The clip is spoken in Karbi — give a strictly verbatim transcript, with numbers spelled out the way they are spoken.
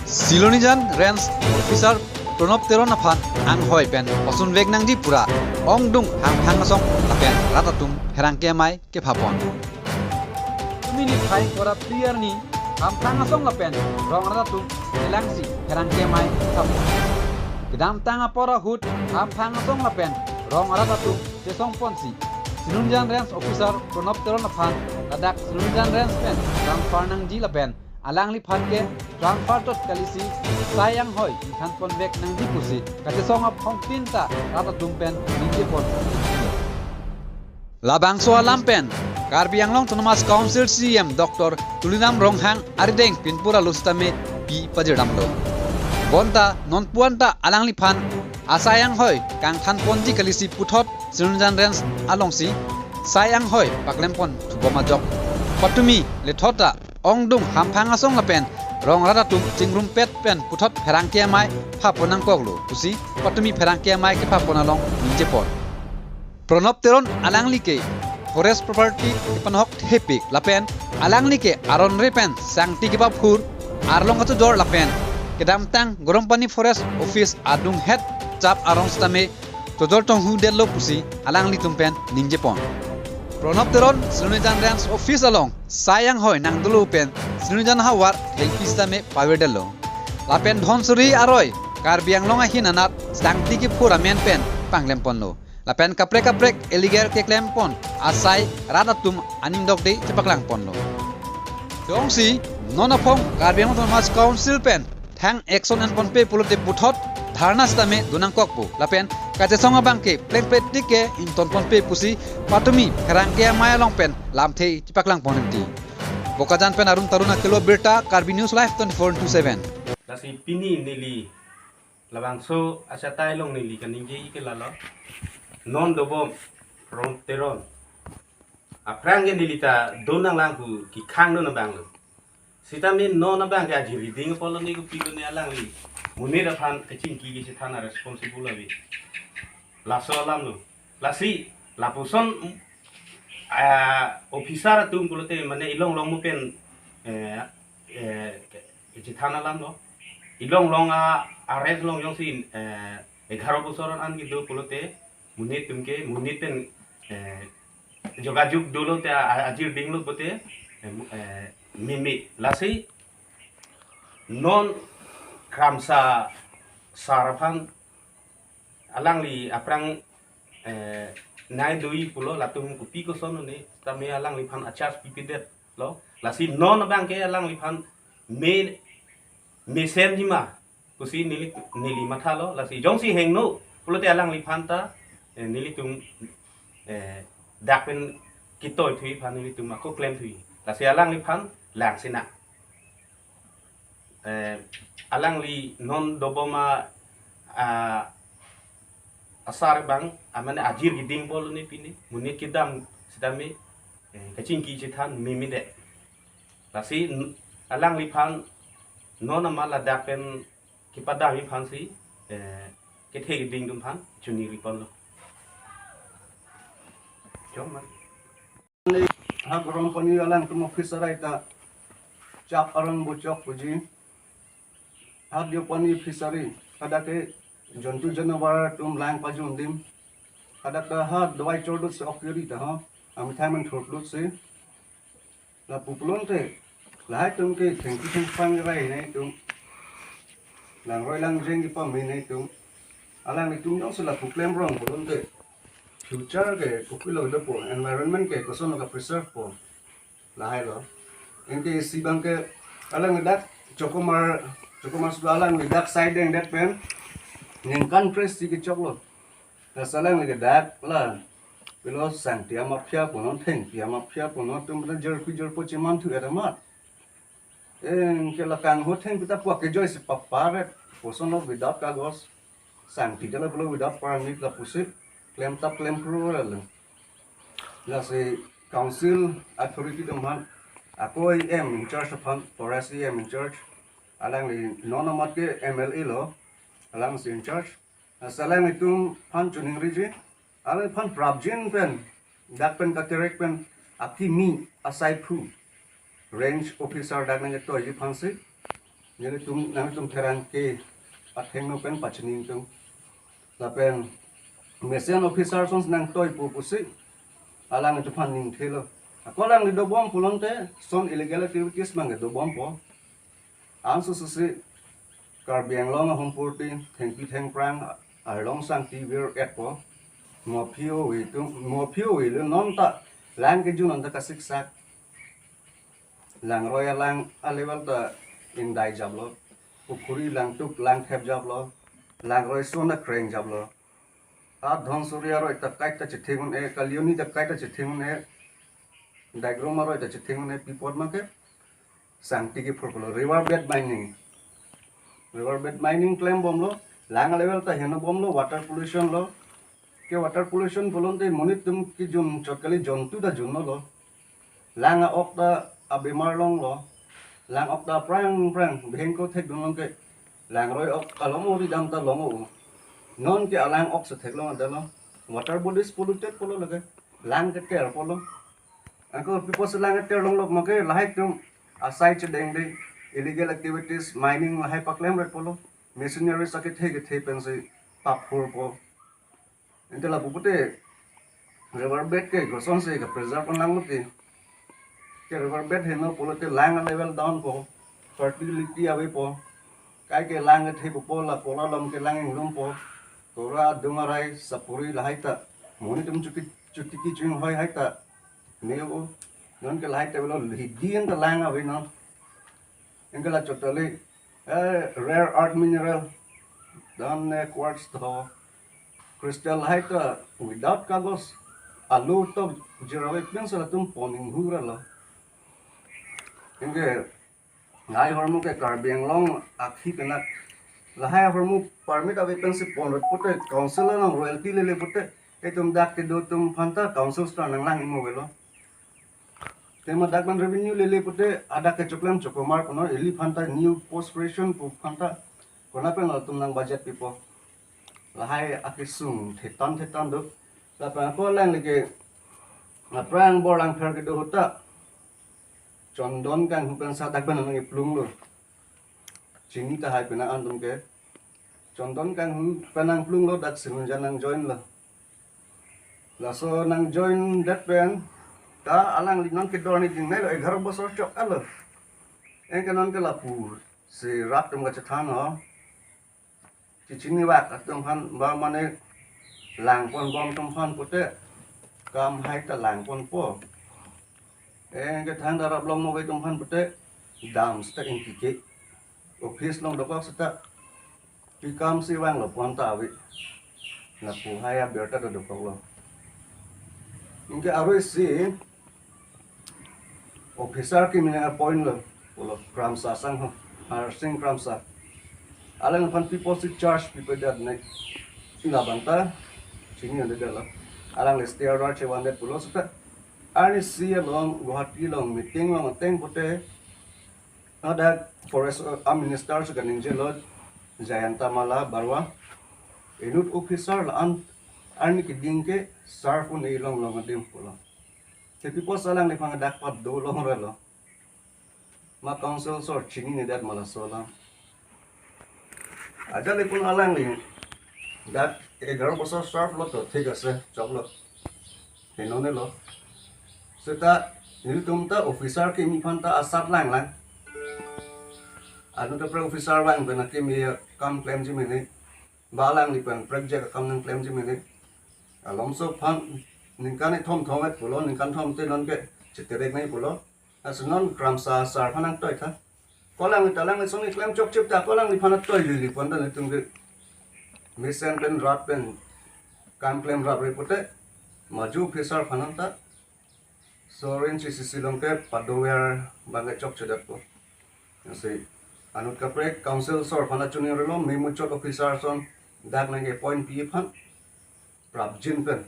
Silonijan Range Officer Pranab Teron aphan anghoi pen osun vek nangji pura ongdung hamphang asong lapen rat atum pherangke amei kepha pon. Tumi niphai kora phli arni hamphang asong lapen rong rat atum chelangsi pherangke amei kepha pon. Kedamtang apor ahut hamphang asong lapen rong rat atum chesong ponsi Silonijan Range Officer Pranab Teron aphan ladak Silonijan Range pen transfer nangji lapen alangliphan ke transfer chot kalisi sai anghoi ingthan pon vek nangji pusi kachesong aphongtin ta rat atum pen ningje pon. Labangso alam pen Karbi Anglong Autonomous Council C E M Doctor Tuliram Ronghang arideng pinpura lo sitame pi pajir damlo. Bonta non puan ta alangliphan asai anghoi kangthan ponji kalisi puthot Silonijan Range alongsi sai anghoi paklem pon thubom ajok patumi lethot ta ongdung hamphang asong lapen rong rat atum chingrumpet pen puthot pherangke amei pha pon nangkoklo pusi patumi pherangke amei kepha pon along ningje pon. Pranab Teron alangli ke forest property kepanhok thepik lapen alangli ke aron re pen sangti kepaphur arlong kachojor lapen kedamtang Gorompani Forest Office adunghet chap arong sitame chojor tonghu detlo pusi alanglitum pen ningje pon. Pranab Teron Silonijan Range Office along sai anghoi nangdolo pen Silonijan havar thengpi sitame pavirdetlo. Lapen Dhansiri aroi Karbi Anglong ahin anat sangti kephur amen pen panglem ponlo. Lapen kaprek kaprek illegal keklem pon asai rat atum aning dokde chepaklang ponlo. Jongsi non aphong Karbi Anglong Autonomous Council pen thang action en ponpe pulote puthot dharna sitame do nangkokpo lapen kachesong abang ke plengpletik ke ington ponpe pusi patumi pherangke amei along pen lamthe chepaklang pon rinti. Bokajan pen Arun Tarun akelo birta, Karbi News Live twenty-four into seven. Lasi pini neli labangso achatai along neli kaningje ke lalo. Non dobom Pranab Teron aphrang ke neli ta do nanglang pu kekhang do nang abang lo. Sitame non abang ke ajir keding apotlo ne kopi kone alangli monit aphan kachingki kachethan a-responsible ave. Laso alam lo. Lasi lapuson, ah, officer atum pulote mane ilong long mo pen, eh, eh, kachethan alam lo. Ilong long a, a-range along jongsi, eh, egharo bosor an kedo pulote monit atum ke monit pen, eh, jogajog dolo te a-, a-, ajir dinglo pote, eh, mu-, eh, meme. Lasi non Kramsa sar aphan alangli aphrang, eh, nai doi pulo, latum kopi koson ne tame alangliphan a-charge pipedetlo. Lasi non abang ke alangliphan me, mesenji ma pusi neli, neli mathalo. Lasi jongsi hingno pulote alangliphan ta, eh, nelitum, eh, dak pen kitoi thui aphan nelitum ako klem thui. Lasi alangliphan lang sina. Eh, alangli non dobom a, a, asar abang, a, mane ajir keding apotlo ne pini, monit kedam sitame, eh, kachingki chethan meme det. Lasi n-, alangliphan non ama ladak pen kepadam aphansi, eh, kethe keding atum aphan choningri ponlo. Chok ma. Ha Gorompani alangtum office arai ta chap arong bochok puji. Ha Deopani fishery, hadak ke jontu janavar atum lang pajun adim. Hadak ta ha dawai chordut si ok kiri ta ha, amethang men thurlut si. Lapu pulote lahai atum ke thengpi thengphang rai nangtum, langroi langjeng kipame nangtum. Alanglitum jongsi lapu klem rong pulote future ke kopilo dopo, environment ke kosonlo ka-preserve po, lahai lo. Anke isi abang ke alang dak Chokomar, Chokomar sudah alang dak side deng dak pen ningkan pres si kechoklo. Laso alang le dak la pilo sangti amafia punon, thengpi amafia punon, atum pen jerpi jerpo cheman thu edamat. Anke la kangho thengpi ta puak kejoi si paparet, kosonlo without kagos, sangti ta la pulo without permit lapusi klem tap klem pro la. Lasi council authority atum aphan, ako E M in charge aphan, forest E M in charge, alangli non amat ke M L A lo, alangsi in charge. Lasi alanglitum aphan choningriji, alangliphan prapjin pen, dak pen katerek pen, akimi asaiphu, range officer dak nangketoiji aphansi. Nelitum nangtum therang ke athengno pen pachini tung. Lapen mesen officer ason nangtoi pu pusi alanglitum aphan ningthelo. Ako alangli dobom pulote son illegal activities abang ke dobompo. Ansu susi Karbi Anglong ahum purti thengpi thengphrang arlong sangti vir-etpo. Mo phi-o-e tum, mo phi-o-e lo, non ta lang kejun anta kasiksak. Langroi alang alevel ta ingdai japlo. Pukhuri langtuk langthep japlo. Langroi son ta kreng japlo. A Dhonsuri aroi ta kaita chithing un-e, Kalioni ta kaita chithing un-e. Daigrum aroi ta chithing un-e, pi apot ma ke sangti kephurpo lo, river bed mining. River bed mining klembomlo, lang alevel ta henobomlo, water pollution lo. Ke water pollution pulote monit atum kejun chot kali, jontu ta junlo. Lang a-ok ta abemar longlo. Lang ok ta aphrangphrang bihengko thekdun long ke. Langroi ok along ori dam ta long-o. Non ke alang ok si theklong adalo. Water bodies polluted pulo lake. Lang keterpo lo. Ako pi apotsi lang keter longlok ma ke, lahai atum asai chedengde, illegal activities, mining lahai paklemretpo lo. Machineries akethe kethe pensi paphurpo. Ante lapu pute river bed ke kosonsi ke preserve nanglote. Ke river bed heno pulote lang level downpo, fertility avepo. Kaike lang kethepo, la kola along ke lang inglumpo. Kora adung arai sapuri lahai ta monit atum chuki chutiki chuinghoi hai ta neo. Non ke lahai ta avelo, hidden ta lang ave non. Anke la chotali, eh, rare earth mineral, dan ne quartz tho, crystal hai ta without kagos, alu to jirave pensi latum pon inghura lo. Anke lahai ahormu ke Karbi Anglong akhei kenak, lahai ahormu permit ave pensi ponrot pute, council along royalty lele pute, itum dak kedo atum aphan ta council star nanglang imo avelo. Tema dak abang revenue lele pute, adak kechoklem chokomar kono, iliphan ta new post creation pu aphan ta kona pen latum nang budget pipo. Lahai akesung thetan thetan do. Lapen ako alangli ke aphrang bor langpher kedo ahut ta Chondon kanghu pen sa dak abang nangplunglo. Chini tahai pina antum ke. Chondon kanghu pen nangplunglo, dak Sinunjan nang join lo. Laso nang join det pen ta alangli non kedor ni ding nelo, egharo bosor chok alo. Anke non ke lapusi rat atum kachethan ho. Chichinivak atum aphan ba mane langponbom atum aphan pute kam hai ta langponpo. Anke thangta rap long mo atum aphan pute dam seta ingkike. Office along dokok seta pi kamsi vanglo pu anta ave. Lapu hai abirta ta dokoklo. Anke arui si officer kimi nang appoint lo, pulo Kramsa asangho, Harsing Kramsa. Alangphan pi apotsi charge pipedet ne, labang ta chini ande detlo. Alangli stay order chevandet pulo seta arnisi along Guwahati along meeting along ateng pute, hadak forest, uh, a minister si kaningjelo, Jayanta Mala Barua. Inut officer la-an arni keding ke serve un-e longlong adim pulo. Te pi apotsi alangliphan dak pat dolongrelo. Ma council asor chininedet ma laso alam. Ajat le pun alangli dak egharo bosor serve lo to thik ase, choklo. Henonelo. Seta nelitum ta officer kimi aphan ta asat langlang. Anu ta pre officer vang pen akimi akam klemji mene. Ba alangli pen project akam nangklemji mene. Alomso aphan ningkan ithom thom-et pulo, ningkan thom te non ke chiterek nai pulo. Lasi non Kramsa sar aphan nangtoi tha. Ko alangli ta alangli soni klem chokchip ta ko alangliphan atoi lili pon ta nelitum ke mesen pen rat pen kam klemrapre pute maju officer aphan ta. So rin C C C along ke padover abang ke chokchedetpo. Lasi anut kaprek council asor aphan ta choningri lo, memuchot officer ason dak nang appoint pi aphan prapjin pen